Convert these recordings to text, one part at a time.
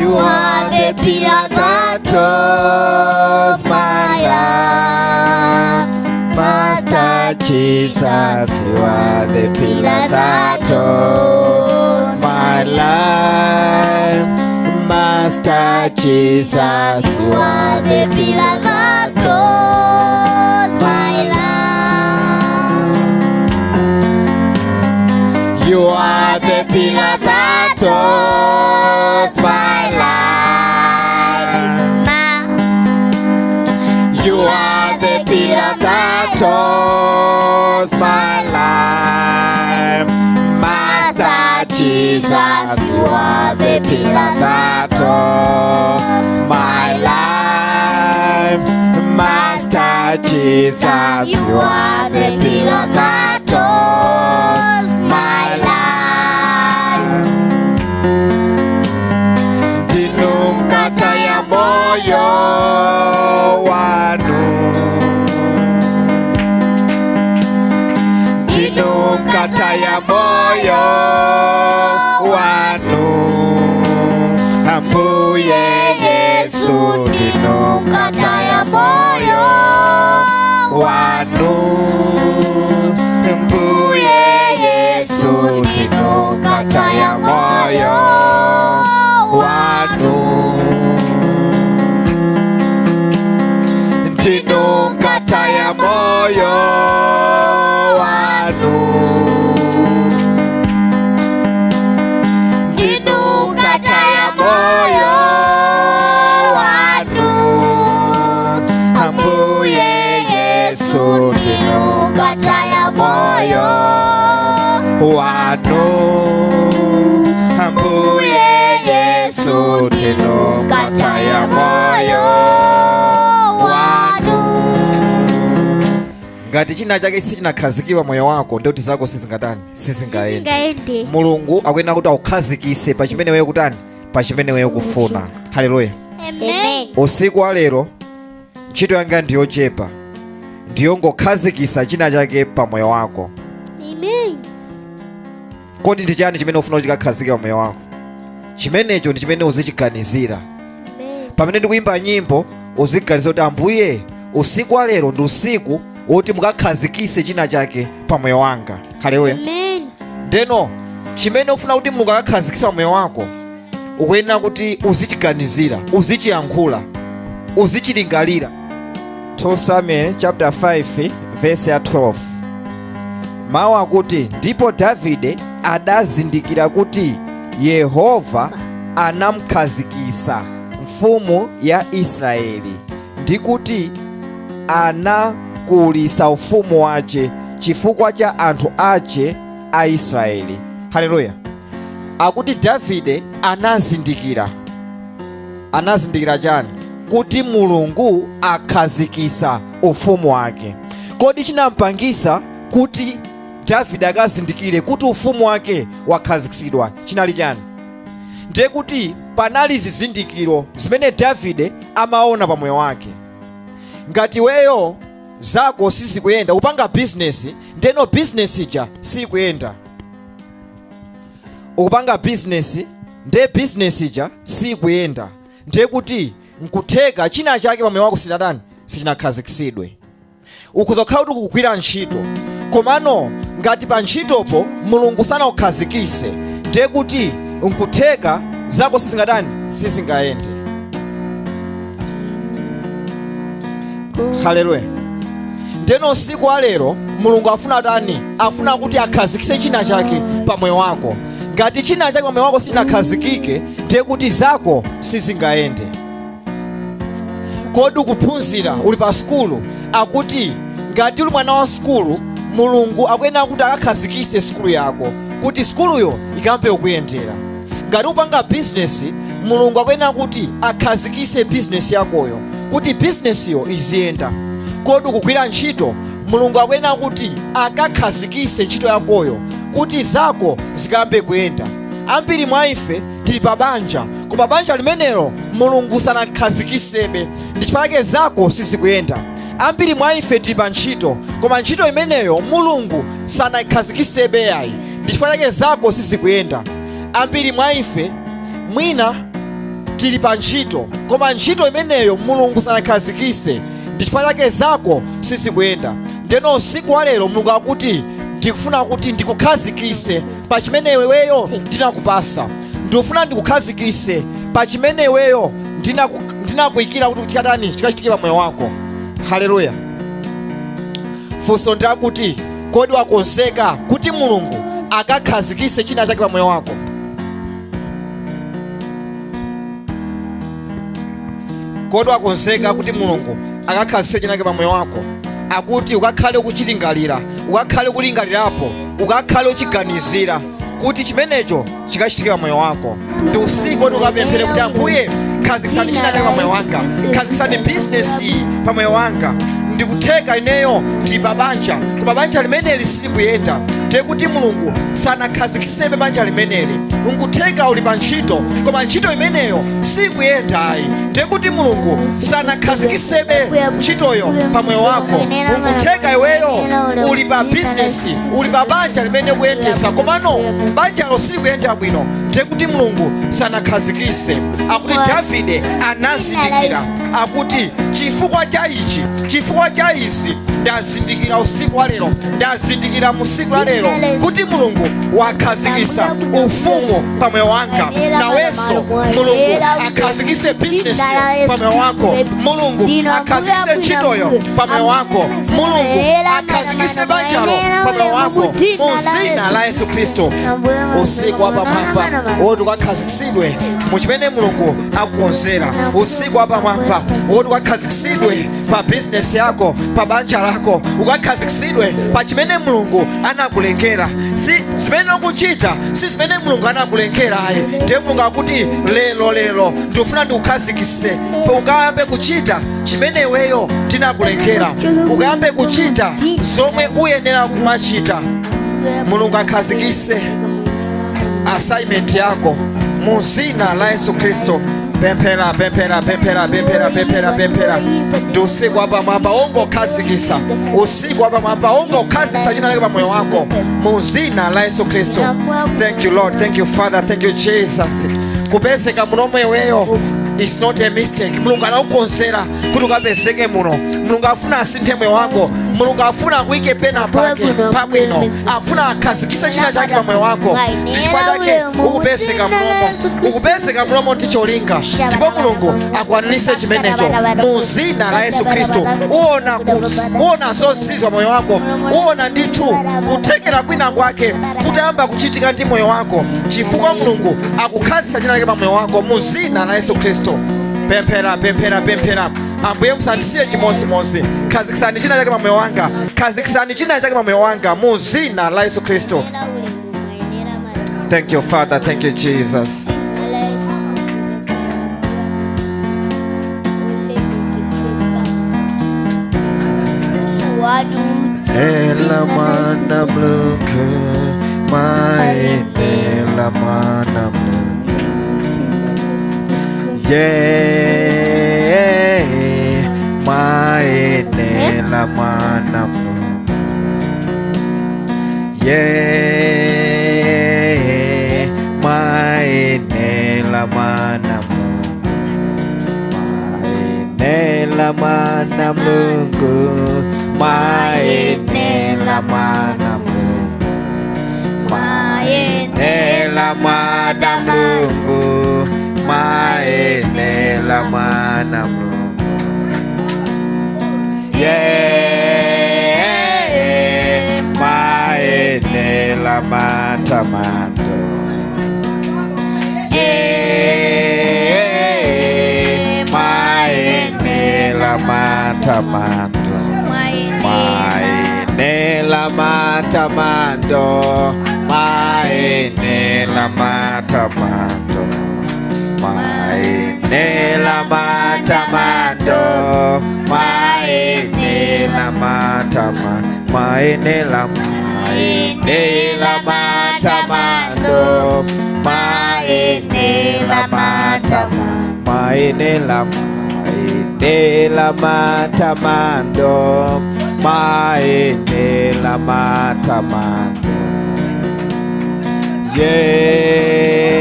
You are the pillar that holds my life. Master Jesus, you are the pillar that holds my life. Master Jesus, you are the pillar that holds my life. You are the pillar that holds my life. You are the pillar that holds my life. Master Jesus, you are the pillar that holds my life. Master Jesus, you are the pillar that holds my life. Ndinu mkata ya moyo wanu, ndinu mkata ya moyo wanu, Ambuye Yesu, ndinu mkata ya moyo wanu, Ambuye Yesu, ndinu mkata ya moyo wanu, ndinu mkata ya moyo wanu, ndinu mkata ya moyo wanu, Ambuye Yesu, ndinu mkata ya moyo wanu, Ambuye Yesu, ndinu mkata ya moyo wanu. Ngati china chake sichinakhazikika moyo wako, ndoti zako sizingatani, sizingaende. Sizingaende. Mulungu akuyenera kuti akukhazikise pa chimene wewe kutani, pa chimene wewe kufuna. Haleluya. Amen. Usiku wa lero ntchito yanga ndiyochepa, ndiyongokhazikisa china chake pa moyo wako. Amen. Kodi ndi chani chimene ufuna kuti chikakhazike pa moyo wako? Chimenecho ndi chimene uzichiganizira. Amen. Pamene ndikuyimba nyimbo uziganiza kuti Ambuye, usiku wa lero ndi usiku woti mukakhazikise china chake pa moyo wanga. Haleluya. Amen. Ndeno chimene ufuna kuti Mulungu akakhazikise pa moyo wako, ukuyenera kuti uzichiganizira, uzichiyankhula, uzichilingalira. 2 Samuel chapter 5 verse ya 12, mawu akuti, ndipo Davide adazindikira kuti Yehova anamkhazikisa mfumu ya Israeli, ndi kuti anakulisa ufumu wace chifukwa cha anthu ace a Israeli. Haleluya. Akuti Davide anazindikira. Anazindikira chani? Kuti Mulungu akhazikisa ufumu wake. Kodi chinampangisa kuti Davide akazindikire kuti ufumu wake wakhazikisidwa chinali chani? Ndiye kuti panali zizindikiro zimene Davide amaona pa moyo wake. Ngati weyo zako sizikuyenda, upanga business, ndeno business ija sikuyenda. Ukupanga business, nde business ija sikuyenda, ndiye kuti nkutheka china chake pa moyo wako sinatani, sichinakhazikitsidwe. Ukuzokhala kuti ukugwira ntchito, komano ngati pa ntchitopo Mulungu sanakukhazikise, ndiye kuti nkutheka zako sizingatani, sizingayende. Haleluya. Ndeno usiku wa lero Mulungu afuna tani? Afuna kuti akhazikise china chake pa moyo wako. Ngati china chake pa moyo wako sinakhazikike, ndiye kuti zako sizingayende. Kodi ukuphunzira, uli pa sukulu, akuti ngati uli mwana wa sukulu, Mulungu akuyenera kuti akakhazikise sukulu yako kuti sukuluyo ikambe kukuyendera. Ngati upanga business, Mulungu akuyenera kuti akhazikise business yakoyo kuti business yo iziyenda. Kodi ukugwira ntchito, Mulungu akuyenera kuti akakhazikise ntchito yakoyo kuti zako zikambe kuyenda. Ambiri mwa ife tili pa banja, koma banja limenelo Mulungu sanakhazikisebe, ndi chifukwa chake zako sizikuyenda. Ambiri mwa ife tili pa ntchito, koma ntchito imeneyo Mulungu sanakhazikisebe yayi, ndi chifukwa chake zako sizikuyenda. Ambiri mwa ife mwina tili pa ntchito, koma ntchito imeneyo Mulungu sanakhazikise, ndi chifukwa chake zako sizikuyenda. Ndeno usiku wa lero Mulungu akuti ndikufuna kuti ndikukhazikise pa chimene iweyo ndinakupasa. Ndikufuna ndikukhazikise pa chimene iweyo ndinakuyikira kuti chikatani chikachitike pa moyo wako. Haleluya. Funso ndakuti kodi wakonzeka kuti Mulungu akakhazikise china chake pa moyo wako? Kodi wakonzeka kuti Mulungu akakhazikise china chake pa moyo wako? Akuti ukakhale ukuchilingalira, ukakhale ukulingalirapo, ukakhale uchiganizira kuti chimenecho chikachitike pa moyo wako. Ndi usiku oti ukapemphere kuti Ambuye, khazikisani china chake pa moyo wanga, khazikisani bizinesi pa moyo wanga. Ndikutheka ineyo ndi pa banja, koma banja limeneli silikuyenda, ndiye kuti Mulungu sanakhazikisebe banja limeneli. Nkutheka uli pa ntchito, koma ntchito imeneyo sikuyendayi, ndiye kuti Mulungu sanakhazikisebe ntchitoyo pa moyo wako. Nkutheka iweyo uli pa bizinesi, uli pa banja limene ukuyendesa, komano banjalo silikuyenda bwino, ndiye kuti Mulungu sanakhazikise. Akuti Davide anazindikira, akuti chifukwa cha ichi, chifukwa cha izi ndazindikira usiku wa lero, ndazindikira musiku wa lero kuti Mulungu wakhazikisa ufumu pa moyo wanga. Nawenso Mulungu akhazikise bizinesi pa moyo wako, Mulungu akhazikise ntchitoyo pa moyo wako, Mulungu akhazikise banjalo pa moyo wako, mu zina la Yesu Khristu. Usiku wapamwamba woti ukakhazikisidwe mu chimene Mulungu akukonzera. Usiku wapamwamba woti ukakhazikisidwe pa bizinesi yako, pa banja lako, ukakhazikisidwe pa chimene Mulungu anakulengera. Si zimene ukuchita si zimene Mulungu anakulengera ayi. Ndiye Mulungu akuti lero lero ndikufuna ndikukhazikise, ukayambe kuchita chimene iweyo ndinakulengera, ukayambe kuchita zomwe uyenera kumachita. Mulungu akhazikise assignment yako mu zina la Yesu Khristu. Pemphera, pemphera, pemphera, pemphera, pemphera, pemphera. Ndi usiku wapamwamba ungokhazikisa, usiku wapamwamba ungokhazikisa china chake pa moyo wako mu zina la Yesu Khristu. Thank you Lord, thank you Father, thank you Jesus. Kupezeka muno iweyo is not a mistake. Mulungu anakukonzera kuti ukapezeke muno. Mulungu afuna asinthe moyo wako, Mulungu afuna akuike pena pake pabwino, afuna akhazikise china chake pa moyo wako. Chifukwa chake ukupezeka mulomo, ukupezeka mulomo ndi cholinga, ndipo Mulungu akwanirise chimenecho mu zina la Yesu Khristu. Uona zozizwa moyo wako, uona ndithu kuthekera kwina kwake kutayamba kuchitika ndi moyo wako, chifukwa Mulungu akukhazikitsa china chake pa moyo wako mu zina la Yesu Khristu. Pemphera, pemphera, pemphera. Ambuye musandisiye chimozimozi, khazikisani china chake pa moyo wanga, khazikisani china chake pa moyo wanga mu zina la Yesu Khristu. Thank you Father, thank you Jesus. Ela mana mluke, maenela mana mluke. Yeah, maenela mana mluke. Yeah, maenela mana mluke. Maenela mana mluke. Maenela mana mluke. Maenela mana mluke. Maenela mana mluke. Yeah, maenela matamando. Yeah, maenela matamando. Maenela matamando. Maenela matamando. Maenela matamando. Maenela matama. Maenela, maenela matamando. Maenela matama. Maenela, maenela matamando. Maenela matamando.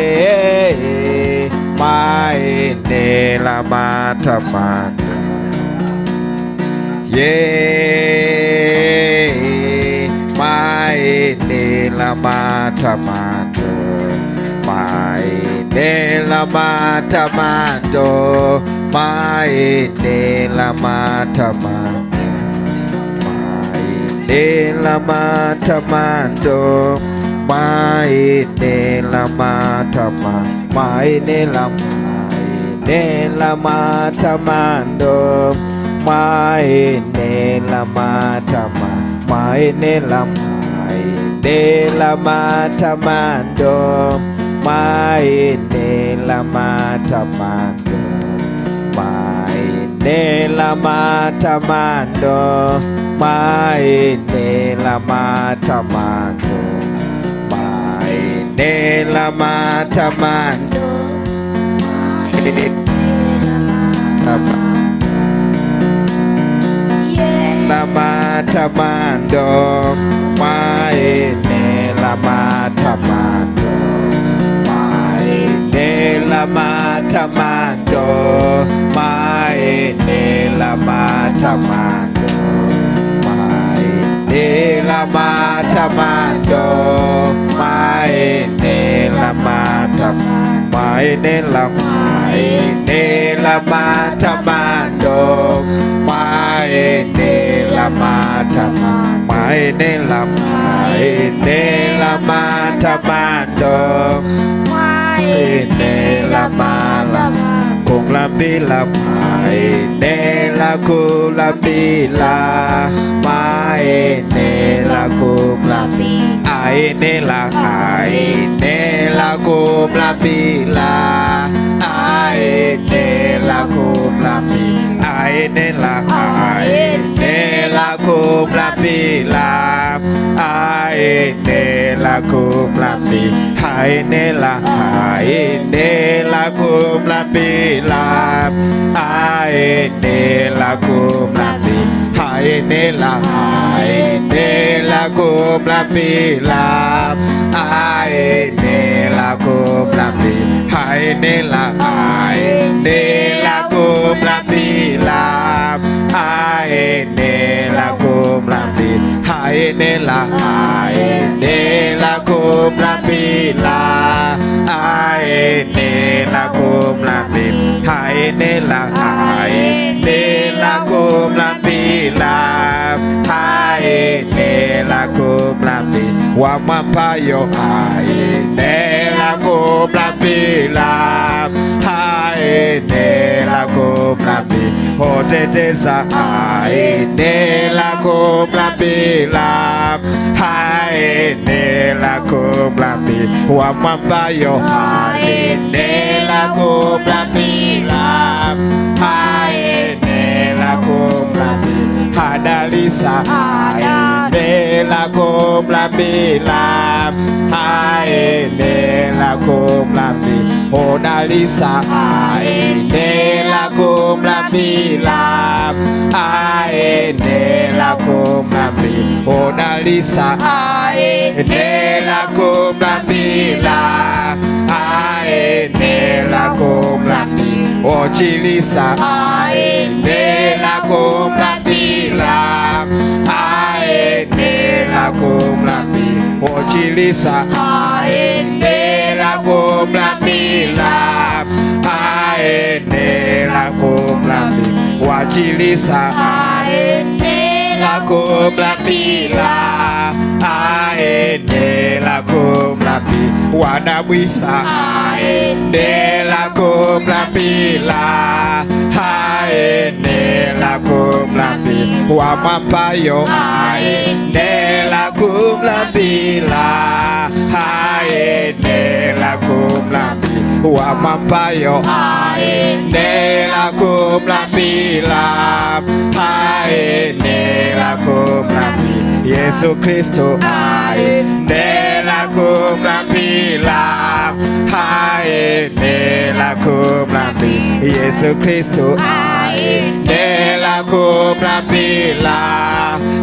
Yeah, Maenela matamando. Ye maenela matamando. Maenela matamando. Maenela matamando. Maenela matamando. Maenela matama. Maenela maenela matamando. Maenela matama. Maenela maenela matamando. Maenela matamando. Maenela matamando. Maenela matamando. Maenela matamando. Maenela matamando. Maenela matamando. Maenela matamando. Maenela matamando. Maenela matamando. Maenela matamando. Maenela maenela matamando. Maenela matamando. Maenela maenela matamando. Maenela matamando. Kumlambila maenela kulambila. Maenela kumlambila. Aenela aenela kumlambila. Aenela kumlambila. Aenela aenela kumlambila. Aenela kumlambila. Aenela aenela kumlambila. Aenela kumlambila. Aenela aenela kumlambila. Aenela kumlambila. Aenela aenela kumlambila. Aenela kumlambila. Aenela aenela kumlambila. Aenela kumlambila. Aenela aenela kumlambila. Aenela kumlambila. Wamapayo aenela kumlambila. Aenela kumlambila. Oteteza aenela kumlambila. Aenela kumlambila. Wamapayo aenela kumlambila. Aenela kumlambila. Hadalisa aenela kumlambila. Aenela kumlambila. Odalisa aenela kumlambila. Aenela kumlambila. Odalisa aenela kumlambila. Aenela kumlambila. Ochilisa aenela kumlambila. Aenela kumlambila. Ochilisa aenela kumlambila. Aenela kumlambila. Wachilisa aenela kumlambila. Aenela kumlambila. Wadabwisa aenela kumlambila. Aenela kumlambila. Wamapayo aenela kumlambila. Aenela kumlambila. Wamapayo aenela kumlambila. Aenela kumlambila. Yesu Kristo aenela kumlambila. Aenela kumlambila. Yesu Kristo aenela kumlambila.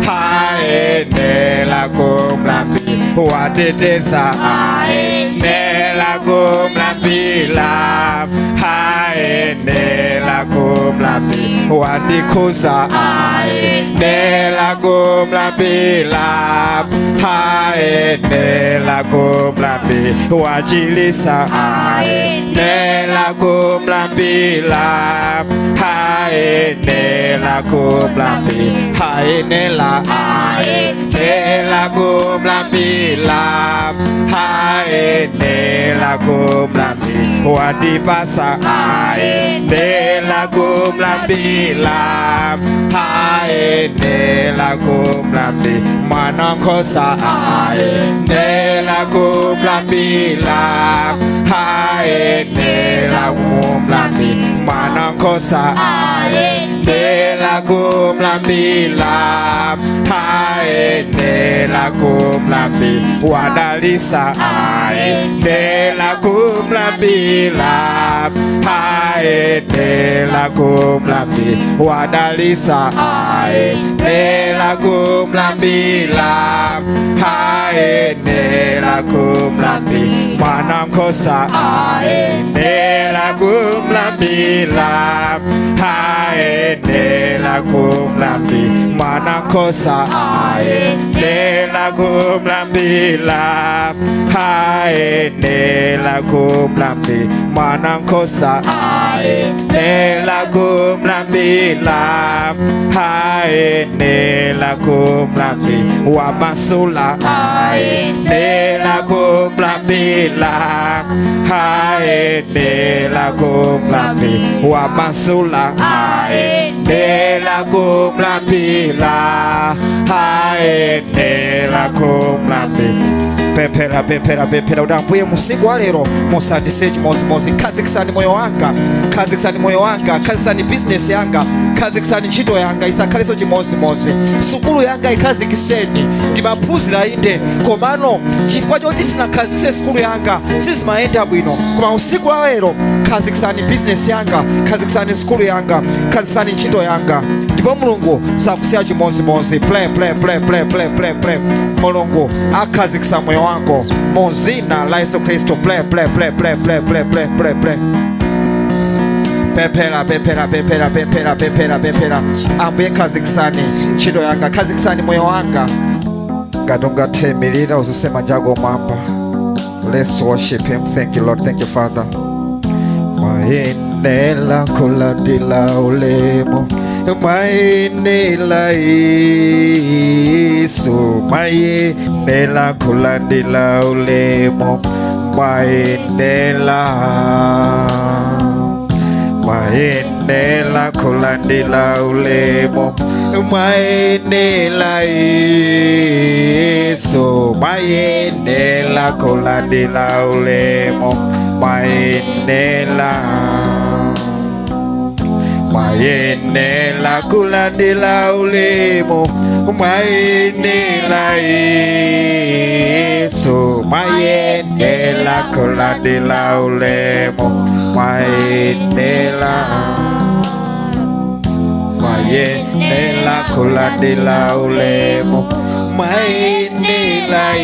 Aenela kumlambila. Wateteza aenela kumlambila. Haenela kumlambi wandikhuza aenela kumlambila haenela kumlambi wachilisa aenela kumlambila haenela kumlambi haenela aenela kumlambila haenela kumlambi wadipasa aenela kumlambila haenela kumlambi mwanankosa aenela kumlambila haenela kumlambi mwanankosa aenela kumlambila haenela kumlambi wadalisa aenela kumlambila haenela kumlambi wadalisa aenela kumlambila haenela kumlambi mwanankosa aenela kumlambila haenela kumlambi mwanankosa aenela kumlambila haenela kumlambi mwanankosa aenela kumlambila haenela kumlambi wamasula aenela kumlambila haenela kumlambi wamasula aenela kumlambila haenela kumlambi. Pemphera pemphera pemphera kuti Ambuye musiku wa lero musandise chimozimozi, khazikisani moyo wanga, khazikisani moyo wanga, khazikisani bizinesi yanga, khazikisani ntchito yanga isakhaleso chimozimozi, sukulu yanga ikhazikiseni. Ndimaphunzira inde, komano chifukwa choti sinakhazikise sukulu yanga sizimayenda bwino, koma usiku wa lero khazikisani bizinesi yanga, khazikisani sukulu yanga, khazikisani ntchito yanga, ndipo Mulungu sakusiya chimozimozi. Play play play play play play play. Mulungu akhazikisa moyo wako mu zina la Yesu Kristo. Play play play play play play play play play. Pemphera pemphera pemphera pemphera pemphera pemphera. Ambuye khazikisani ntchito yanga, khazikisani moyo wanga. Ngati ungathemirira uzisema njako mwamba. Let's worship him. Thank you Lord, thank you Father. Mwaenela kulandila ulemu, mwaenela Yesu, mwaenela kulandila ulemu, mwaenela, mwaenela kulandila ulemu, mwaenela Yesu, mwaenela kulandila ulemu, mwaenela, mwaenela kulandila ulemu, mwaenela Yesu, mwaenela kulandila ulemu, mwaenela, mwaenela kulandila ulemu, mwaenela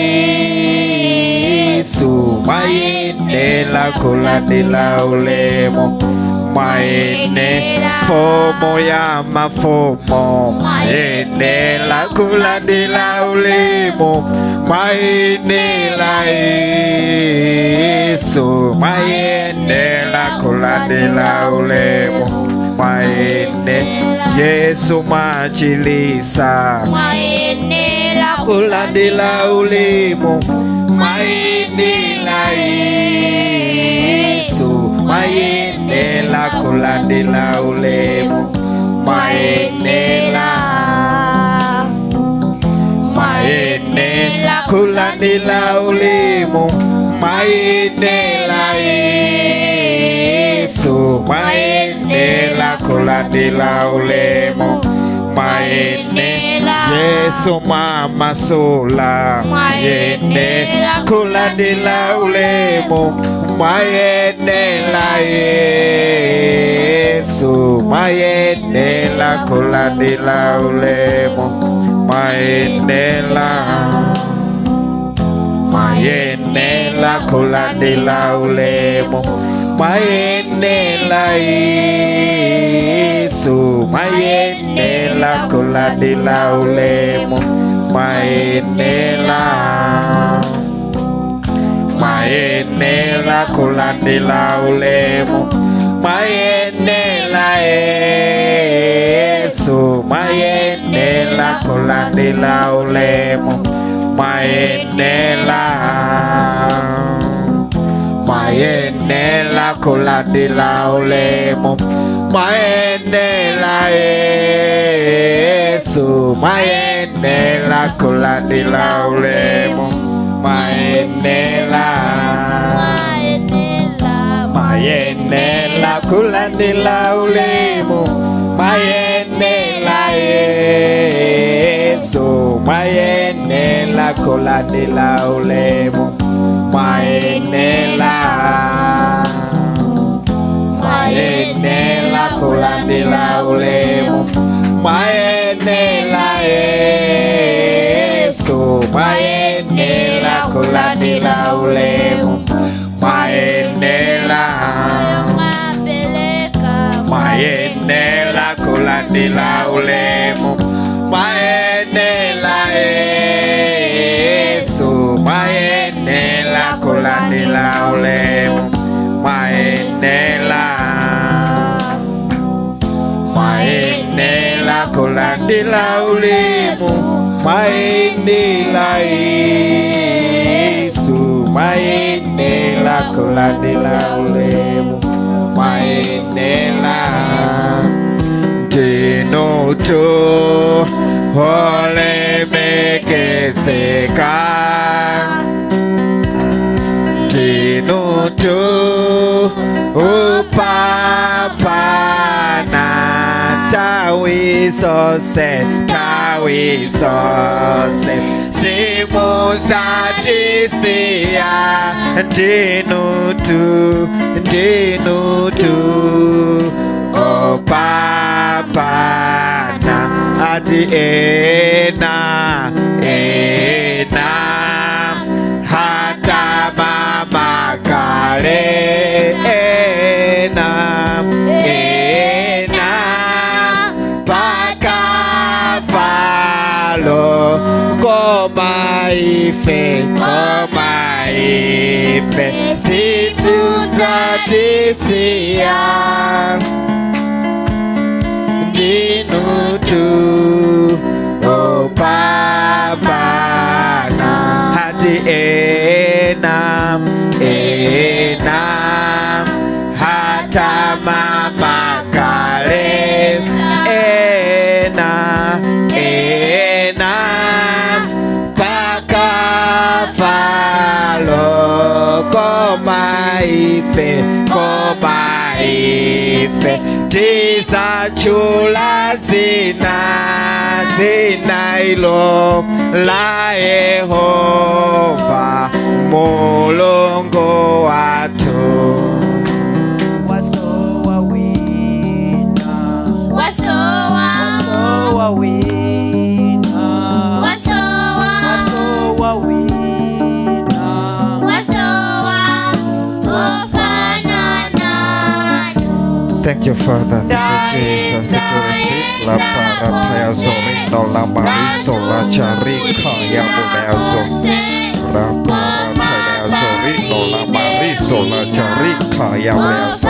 Yesu, mwaenela kulandila ulemu, mwaenela fomo ya mafomo, mwaenela kulandila ulemu, mwaenela Yesu, mwaenela kulandila ulemu, mwaenela Yesu mwachilisa, mwaenela kulandila ulemu, mwaenela Yesu, mwaenela kulandila ulemu, mwaenela, mwaenela kulandila ulemu, mwaenela Yesu, mwaenela kulandila ulemu, mwaenela Yesu mwamasula, mwaenela kulandila ulemu, mwaenela Yesu, mwaenela kulandila ulemu, mwaenela, mwaenela kulandila ulemu, mwaenela Mayenela Yesu, mayenela kulandila ulemu, mayenela, mayenela kulandila ulemu, mayenela Yesu, mayenela kulandila ulemu, mayenela, mayenela kulandila ulemu, mayenela Yesu, mayenela kulandila ulemu, mayenela, mayenela kulandila ulemu, mayenela Yesu, mayenela kulandila ulemu, mayenela, mayenela kulandila ulemu, mayenela Yesu, mayenela kulandila ulemu, mayenela, mayenela kulandila ulemu, mayenela Yesu, mayenela kulandila ulemu, mayenela, mayenela kulandila ulemu, mayenela Yesu, mayenela kulandila ulemu, mayenela. Ndinutu olemekezeka, ndinutu upambana, tawi zose, tawi zose, simuzatisiya, ndinutu, ndinutu opambana, ati ena, ena, hata mama kale, ena, ena, paka falo, koma ife, koma ife, situzatisiya, ndinutu opambana, hati ena, ena, hata mama kale, ena, ena, paka falo, koma ife, koma ife, tizachula zina, zina ilo la Yehova Mulungu watu. Wasowa wina, wasowa, wasowa wina, wasowa, wasowa wina, wasowa, ofanana. Thank you, Father. Thank you, Jesus. Thank you, Spirit. La para zorino la mariso la charika ya buleazo. La para zorino la mariso la charika ya buleazo.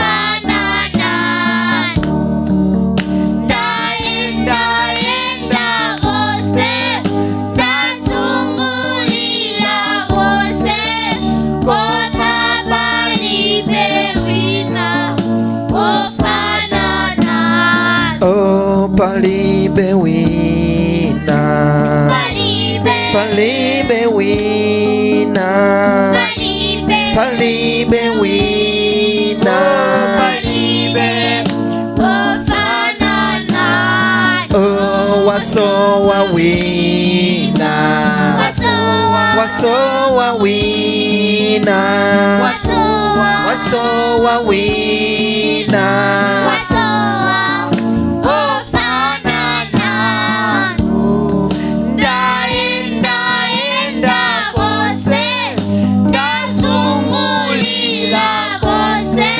Oh, palibe wina, palibe, palibe wina, palibe, palibe wina, palibe ofanana. Oh, wasowa wina, wasowa, wasowa wina, wasowa, wasowa wina, wasowa. Ndazungulira kose,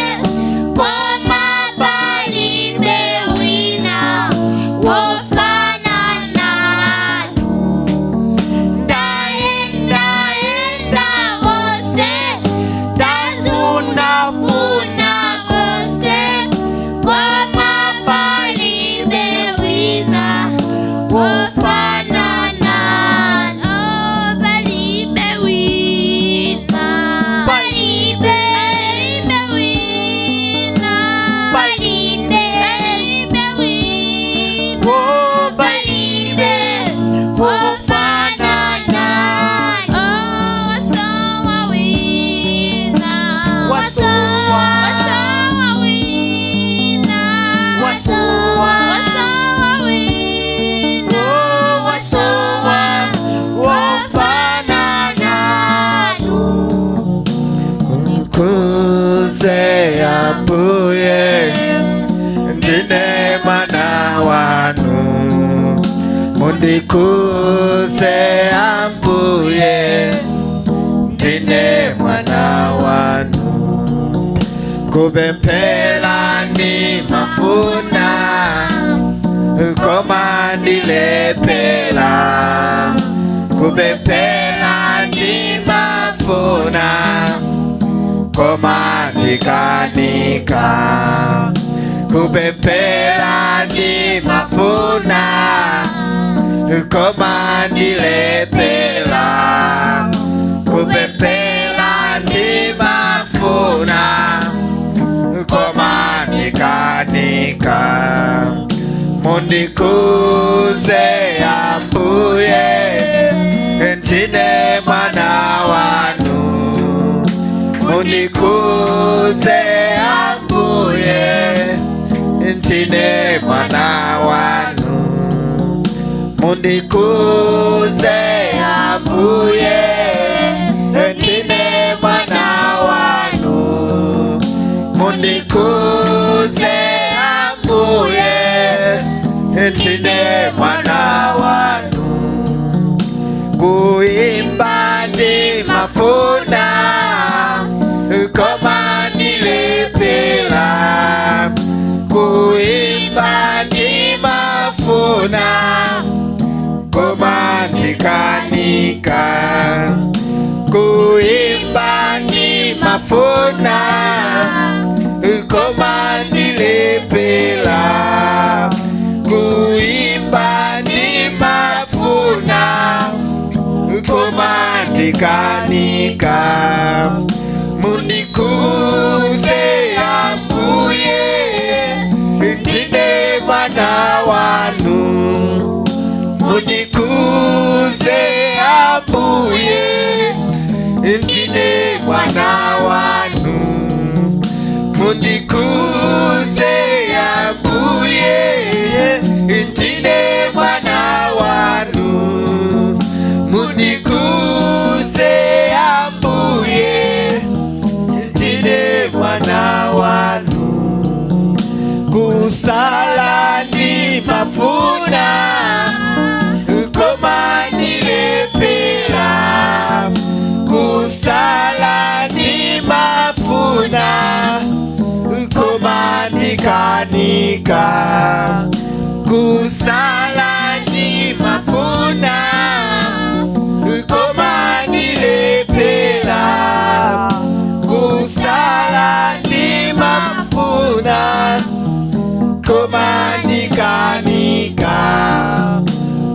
Mundikuze ambuye, ndine mwana wanu. Kupemphera ndimafuna, koma ndilephera. Kupemphera ndimafuna, koma ndikanika. Kupemphera ndimafuna, koma ndilephera. Kupemphera ndimafuna, koma ndikanika. Mundikuze ambuye, ndine mwana wanu. Mundikuze ambuye, ndine mwana wanu. Mundikuze ambuye, ndine mwana wanu. Mundikuze ambuye, ndine mwana wanu. Kuimba ndimafuna, koma ndilephera. Kuimba ndimafuna, koma ndikanika. Kuimba ndimafuna, koma ndilephera. Kuimba ndimafuna, koma ndikanika. Mundikuze ambuye, ndine mwana wanu. Mundikuze ambuye, ndine mwana wanu. Mundikuze ambuye, ndine mwana wanu. Mundikuze ambuye, ndine mwana wanu. Kusala ndimafuna, koma ndilephera. Kusala ndimafuna, koma ndikanika. Kusala ndimafuna, koma ndilephera. Kusala ndimafuna, koma ndikanika.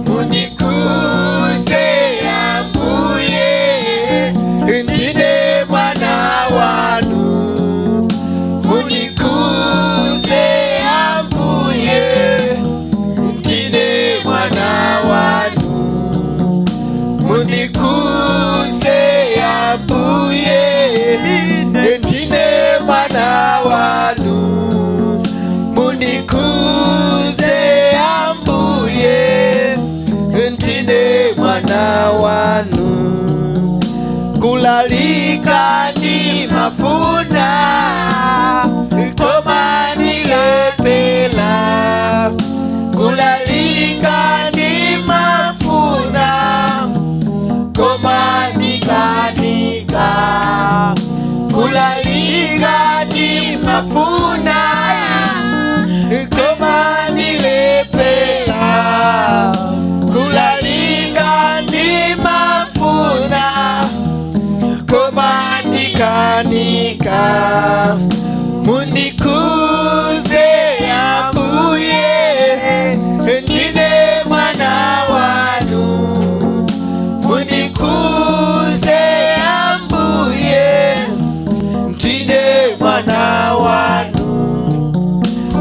Mundikuze ambuye, ndine mwana wanu. Mundikuze ambuye, ndine mwana wanu. Mundikuze ambuye, ndine mwana wanu. Mundikuze ambuye, ndine mwana wanu. Kulalika ndimafuna, koma ndilephera. Kulalika ndimafuna, koma ndikanika. Kulalika ndimafuna, koma ndilephera. Kulalika ndimafuna, koma ndikanika. Mundikuze ambuye, ndine mwana wanu. Mundikuze ambuye, ndine mwana wanu.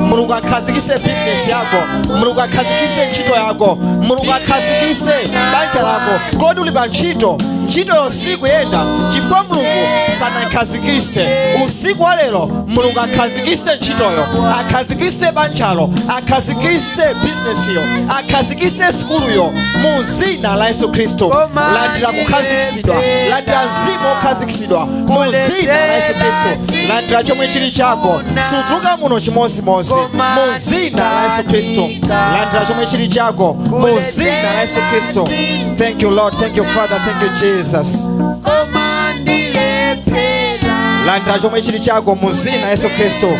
Mulungu akhazikise bizinesi yako, Mulungu akhazikise ntchito yako, Mulungu akhazikise banja lako. Kodi uli pa ntchito? Ntchitoyo sikuyenda chifukwa Mulungu sanakhazikise. Usiku wa lero Mulungu akhazikise ntchitoyo, akhazikise banjalo, akhazikise bizinesiyo, akhazikise sukuluyo mu zina la Yesu Khristu. Landira kukhazikisidwa, landira mzimu wokhazikisidwa mu zina la Yesu Khristu. Landira chomwe chili chako, sutuluka muno chimozimozi mu zina la Yesu Khristu. Landira chomwe chili chako mu zina la Yesu Khristu. Thank you Lord, thank you Father, thank you Jesus. Landira chomwe chili chako mu zina la Yesu Khristu.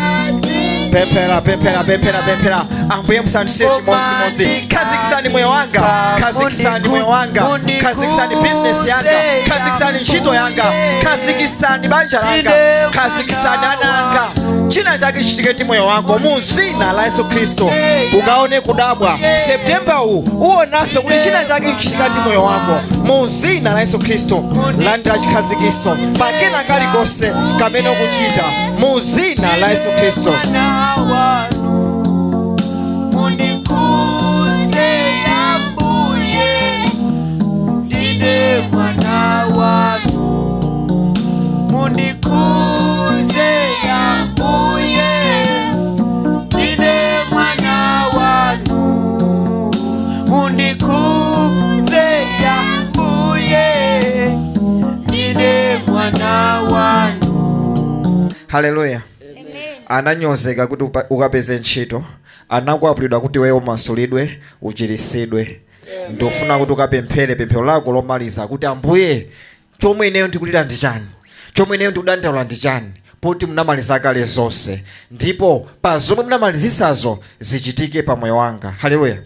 Pemphera, pemphera, pemphera, pemphera. Ambuye musandisiye chimozimozi. Khazikisani moyo wanga, khazikisani moyo wanga, khazikisani business yanga, khazikisani ntchito yanga, khazikisani banja langa, khazikisani ana anga. China chake chichitike ndi moyo wako mu zina la Yesu Khristu. Ukaone kudabwa September uwu uonanso kuti china chake chichitika ndi moyo wako mu zina la Yesu Khristu. Landira chikhazikiso pakena kalikonse kamene ukuchita mu zina la Yesu Khristu. Mundikuze Ambuye, ndine mwana wanu. Mundikuze Ambuye, ndine mwana wanu. Mundikuze Ambuye, ndine mwana wanu. Haleluya. Ananyozeka kuti ukapeze ntchito, anakwapulidwa kuti wewe umasulidwe, uchiritsidwe. Ndofuna kuti ukapemphere pemphero lako lomaliza kuti Ambuye, chomwe ineyo ndikulira ndi chani, chomwe ineyo ndikudandaula ndi chani, poti munamaliza kale zonse, ndipo pa zomwe munamalizisazo zichitike pa moyo wanga. Haleluya.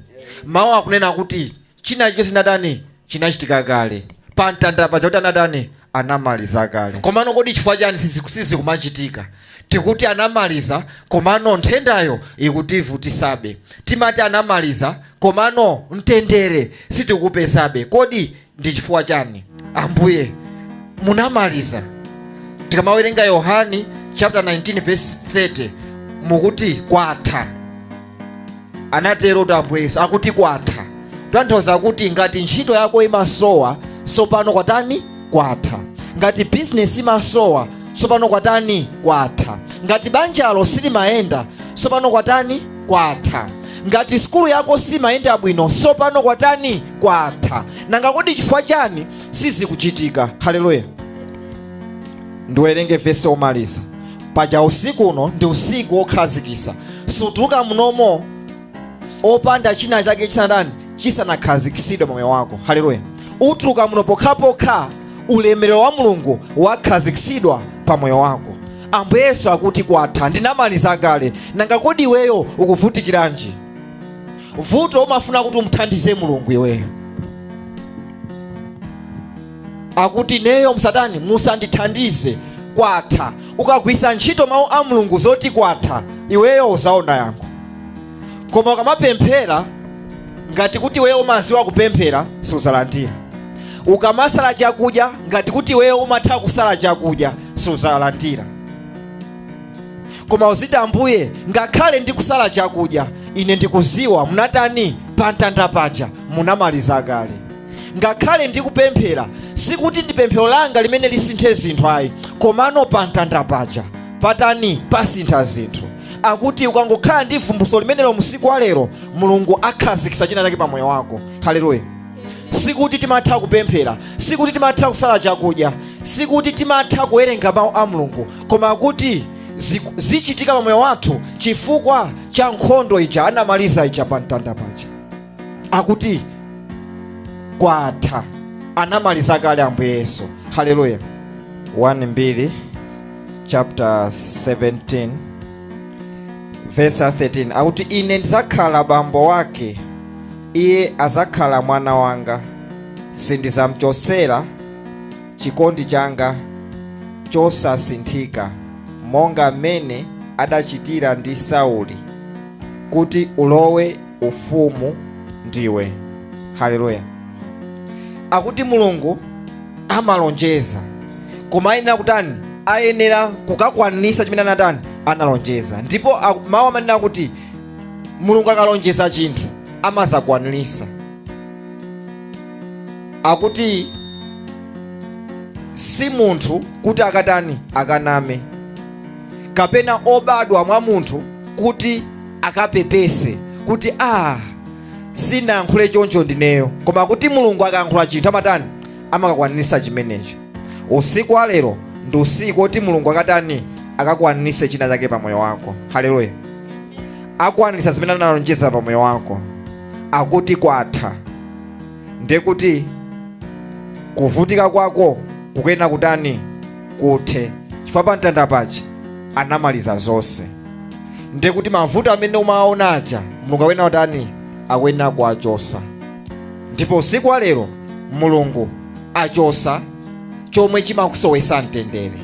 Mawu akunena kuti china chilichonse chinatani, chinachitika kale pa mtanda paja, kuti anatani, anamaliza kale. Komano kodi chifukwa chani sizikumachitika? Tikuti anamaliza, komano nthendayo ikutivutisabe. Timati anamaliza, komano mtendere sitikupezabe. Kodi ndi chifukwa chani? Ambuye munamaliza. Tikamawerenga Yohani chapter 19 verse 30, mukuti kwatha. Anatero kuti Ambuye Yesu akuti kwatha, kutanthauza kuti ngati ntchito yako imasowa, sopano kwatani? Kwatha. Ngati business imasowa, sopano kwatani? Kwatha. Ngati banjalo silimayenda, sopano kwatani? Kwatha. Ngati sukulu yako simayenda bwino, sopano kwatani? Kwatha. Nanga kodi chifukwa chani sizikuchitika? Haleluya. Ndiwerenge vesi omaliza. Paja usiku uno ndi usiku wokhazikisa. Sutuluka munomo opanda china chake chisanatani, chisanakhazikisidwe moyo wako. Haleluya. Utuluka muno pokhapokha ulemerero wa Mulungu wakhazikisidwa pa moyo wako. Ambuye Yesu akuti kwatha, ndinamaliza kale. Nanga kodi iweyo ukuvutikiranji? Vuto umafuna kuti umuthandize Mulungu iweyo. Akuti neyo msatani musandithandize, kwatha. Ukagwisa ntchito mawu a Mulungu zoti kwatha, iweyo uzaona yankho. Koma ukamapemphera ngati kuti iweyo umaziwa kupemphera, suzalandira. Ukamasala chakudya ngati kuti iweyo umatha kusala chakudya, suzalandira. Koma uziti Ambuye, ngakhale ndikusala chakudya, ine ndikuziwa munatani pa mtanda paja munamaliza kale. Ngakhale ndikupemphera, sikuti ndi pemphero langa limene lisinthe zinthu ayi, komano pa mtanda paja patani pasintha zinthu. Akuti ukangokhala ndi vumbulutso limenelo msiku wa lero, Mulungu akhazikitsa china chake pa moyo wako. Haleluya. Sikuti timatha kupemphera, sikuti timatha kusala chakudya, sikuti timatha kuwerenga mawu a Mulungu, koma akuti zichitika pa moyo wathu chifukwa cha nkhondo ija anamaliza ija pa mtanda paja. Akuti kwatha, anamaliza kale Ambuye Yesu. Haleluya. 1 Mbiri chapter 17 verse 13 akuti ine ndidzakhala bambo wake, iye azakhala mwana wanga, sindizamchotsera chikondi changa chosasinthika monga mmene adachitira ndi Sauli, kuti ulowe ufumu ndiwe. Haleluya. Akuti Mulungu amalonjeza, koma ayenera kutani? Ayenera kukakwanitsa chimene anatani? Analonjeza. Ndipo mawu amanena kuti Mulungu akalonjeza chinthu amazakwanitsa. Akuti Si munthu kuti akatani, akaname, kapena obadwa mwa munthu kuti akapepese kuti sinayankhule choncho ndineyo. Koma kuti Mulungu akayankhula chinthu amatani, amakakwanisa chimenecho. Usiku wa lero ndi usiku woti Mulungu akatani, akakwanise china chake pa moyo wako. Haleluya. Akwanisa zimene analonjeza pa moyo wako. Akuti kwatha, ndiye kuti kuvutika kwako kukena kutani, kuthe, chifukwa pa mtanda paja anamaliza zonse. Ndiye kuti mavuto amene umaona aja Mulungu akuyenera kutani, akuyenera kuwachosa. Ndipo usiku wa lero Mulungu achosa chomwe chimakusowesa mtendere.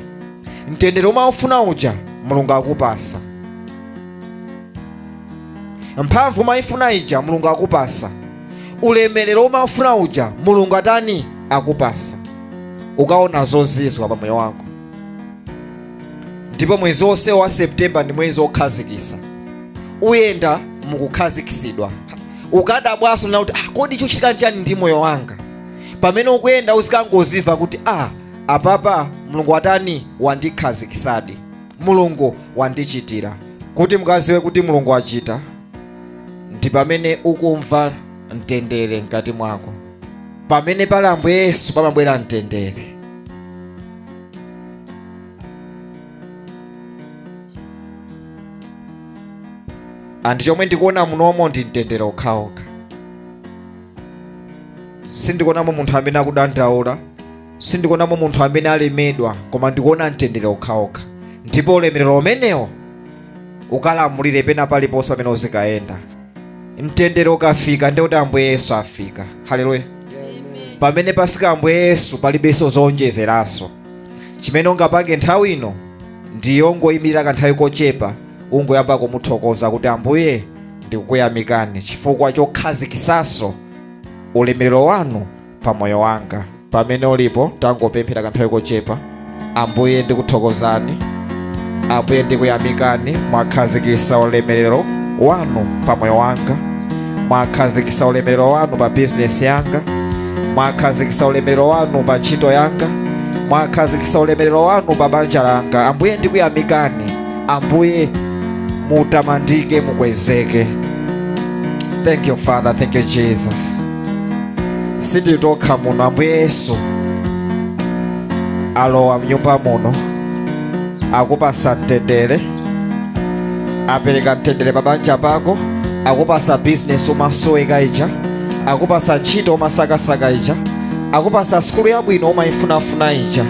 Mtendere umaufuna uja Mulungu akupasa. Mphamvu umayifuna ija Mulungu akupasa. Ulemerero umaufuna uja Mulungu atani, akupasa. Ukaona zozizwa pa moyo wako. Ndipo mwezi wonse wa Septemba ndi mwezi wokhazikisa. Uyenda mukukhazikisidwa. Ukadabwaso na kuti kodi chikuchitika chani ndi moyo wanga? Pamene ukuyenda uzikangozimva kuti apapa Mulungu atani, wandikhazikisadi, Mulungu wandichitira. Kuti mukaziwe kuti Mulungu achita ndi pamene ukumva mtendere mkati mwako. Pamene pali Ambuye Yesu pamabwera mtendere. Andi chomwe ndikuona munomo ndi mtendere okhaokha. Sindikuonamo munthu amene akudandaula, sindikuonamo munthu amene alemedwa, koma ndikuona mtendere okhaokha. Ndipo ulemerero umenewo ukalamulire pena paliponse pamene uzikayenda. Mtendere ukafika ndiye kuti Ambuye Yesu afika. Haleluya. Pamene pafika Ambuye Yesu palibenso zowonjezeranso. Chimene ungapange nthawi ino ndiyongoyimirira kanthawi kochepa, ungoyamba kumuthokoza kuti Ambuye ndikukuyamikani chifukwa chokhazikisanso ulemerero wanu pa moyo wanga. Pamene ulipo tangopemphera kanthawi kochepa. Ambuye ndikuthokozani, Ambuye ndikuyamikani, mwakhazikisa ulemerero wanu pa moyo wanga, mwakhazikisa ulemerero wanu pa bizinesi yanga, mwakhazikisa ulemerero wanu pa ntchito yanga, mwakhazikisa ulemerero wanu pa banja langa. Ambuye ndikuyamikani, Ambuye mutamandike, mukwezeke. Thank you Father, thank you Jesus. Sititokha muno, Ambuye Yesu alowa mnyumba muno, akupasa mtendere, apereka mtendere pa banja pako, akupasa business umasoweka ija, akupasa ntchito umasakasaka ija, akupasa sukulu yabwino umayifunafuna ija.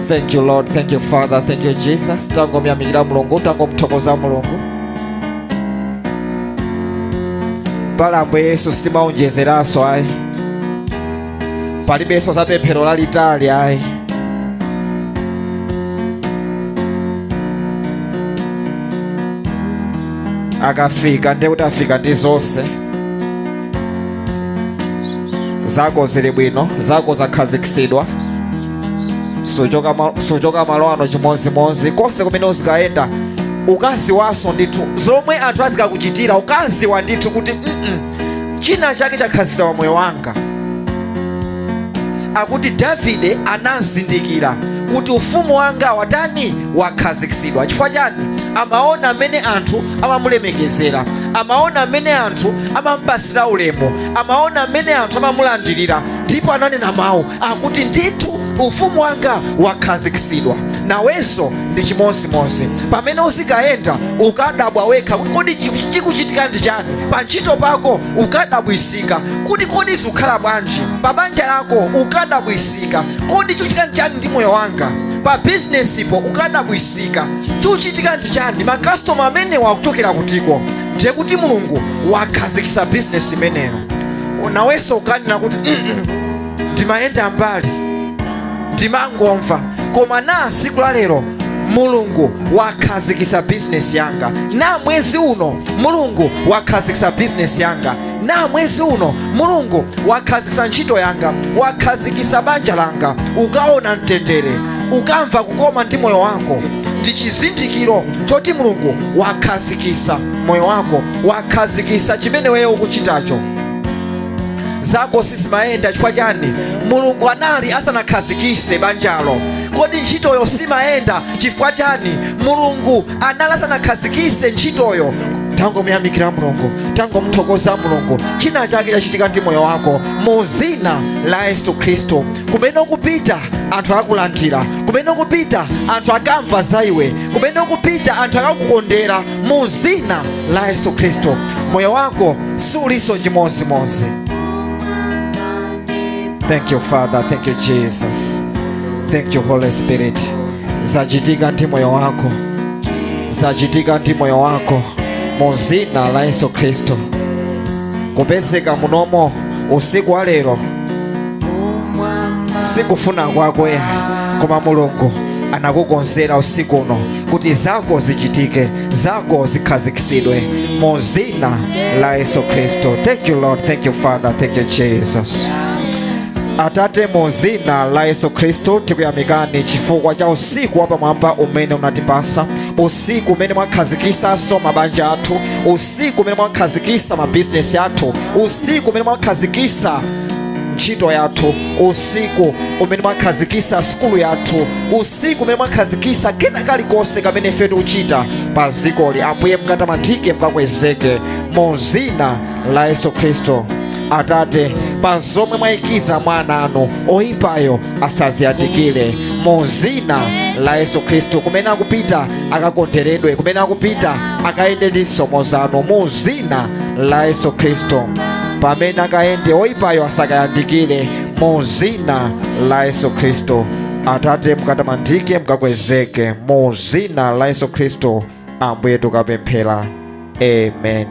Thank you Lord, thank you Father, thank you Jesus. Tangomuyamikira Mulungu, tangomuthokoza Mulungu. Pala Ambuye Yesu sitimaonjezeranso ayi, palibenso za pemphero lalitali ayi. Akafika ndiye kuti afika ndi zonse. Zako zili bwino, zako zakhazikisidwa. Suchoka malo ano chimodzimodzi. Konse kumene uzikayenda ukaziwanso ndithu zomwe anthu azikakuchitira, ukaziwa ndithu kuti china chake chakhazikitsidwa pa moyo wanga. Akuti Davide anazindikira kuti ufumu wanga watani, wakhazikitsidwa. Chifukwa chani? Amaona amene anthu amamulemekezera, amaona amene anthu amamupasira ulemu, amaona amene anthu amamulandirira, ndipo ananena mawu akuti ndithu ufumu wanga wakhazikitsidwa. Nawenso ndi chimodzimodzi. Pamene uzikayenda ukadabwa wekha kuti kodi chikuchitika ndi chani pa ntchito pako, ukadabwisika kuti kodi zikukhala bwanji pa banja lako, ukadabwisika kodi chikuchitika ndi chani ndi moyo wanga, pa bizinesipo ukadabwisika chikuchitika ndi chani, makastoma amene wakuchokera kutiko. Ndiye kuti Mulungu wakhazikitsa bizinesi imeneyo. Nawenso ukanena kuti ndimayenda mbali, ndimangomva, koma na siku la lero Mulungu wakhazikitsa bizinesi yanga. Na mwezi uno Mulungu wakhazikitsa bizinesi yanga. Na mwezi uno Mulungu wakhazikitsa ntchito yanga, wakhazikitsa banja langa. Ukaona mtendere, ukamva kukoma ndi moyo wako, ndi chizindikiro choti Mulungu wakhazikitsa moyo wako, wakhazikitsa chimene wewe ukuchitacho. Zako sizimayenda chifukwa chani? Mulungu anali asanakhazikise banjalo. Kodi ntchitoyo simayenda chifukwa chani? Mulungu anali asanakhazikise ntchitoyo. Tangomuyamikira Mulungu, tangomuthokoza Mulungu. China chake chachitika ndi moyo wako mu zina la Yesu Khristu. Kumene ukupita anthu akulandira, kumene ukupita anthu akamva za iwe, kumene ukupita anthu akakukondera mu zina la Yesu Khristu. Moyo wako suliso chimozimozi. Thank you, Father. Thank you, Jesus. Thank you, Holy Spirit. Zachitika ndi moyo wako, zachitika ndi moyo wako mu zina la Yesu Khristu. Kupezeka munomo usiku wa lero sikufuna kwako, koma Mulungu anakukonzera usiku uno kuti zako zichitike, zako zikhazikisidwe mu zina la Yesu Khristu. Thank you, Lord. Thank you, Father. Thank you, Jesus. Atate, mu zina la Yesu Khristu, tikuyamikani chifukwa cha usiku wapamwamba umene unatipasa, usiku umene mwakhazikisanso mabanja athu, usiku umene mwakhazikisa mabizinesi athu, usiku umene mwakhazikisa ntchito yathu, usiku umene mwakhazikisa sukulu yathu, usiku umene mwakhazikisa kena kalikonse kamene ife tikuchita pa zikoli. Ambuye, mukatamandike, mukakwezeke mu zina la Yesu Khristu. Atate, pa zomwe mwayikiza mwana anu, oyipayo asaziyandikire mu zina la Yesu Khristu. Kumene akupita akakondweredwe, kumene akupita akayende ndi zisomo zanu mu zina la Yesu Khristu. Pamene akayende, oyipayo asakayandikire mu zina la Yesu Khristu. Atate, mukatamandike, mukakwezeke mu zina la Yesu Khristu. Ambuye, tukapemphera, amen.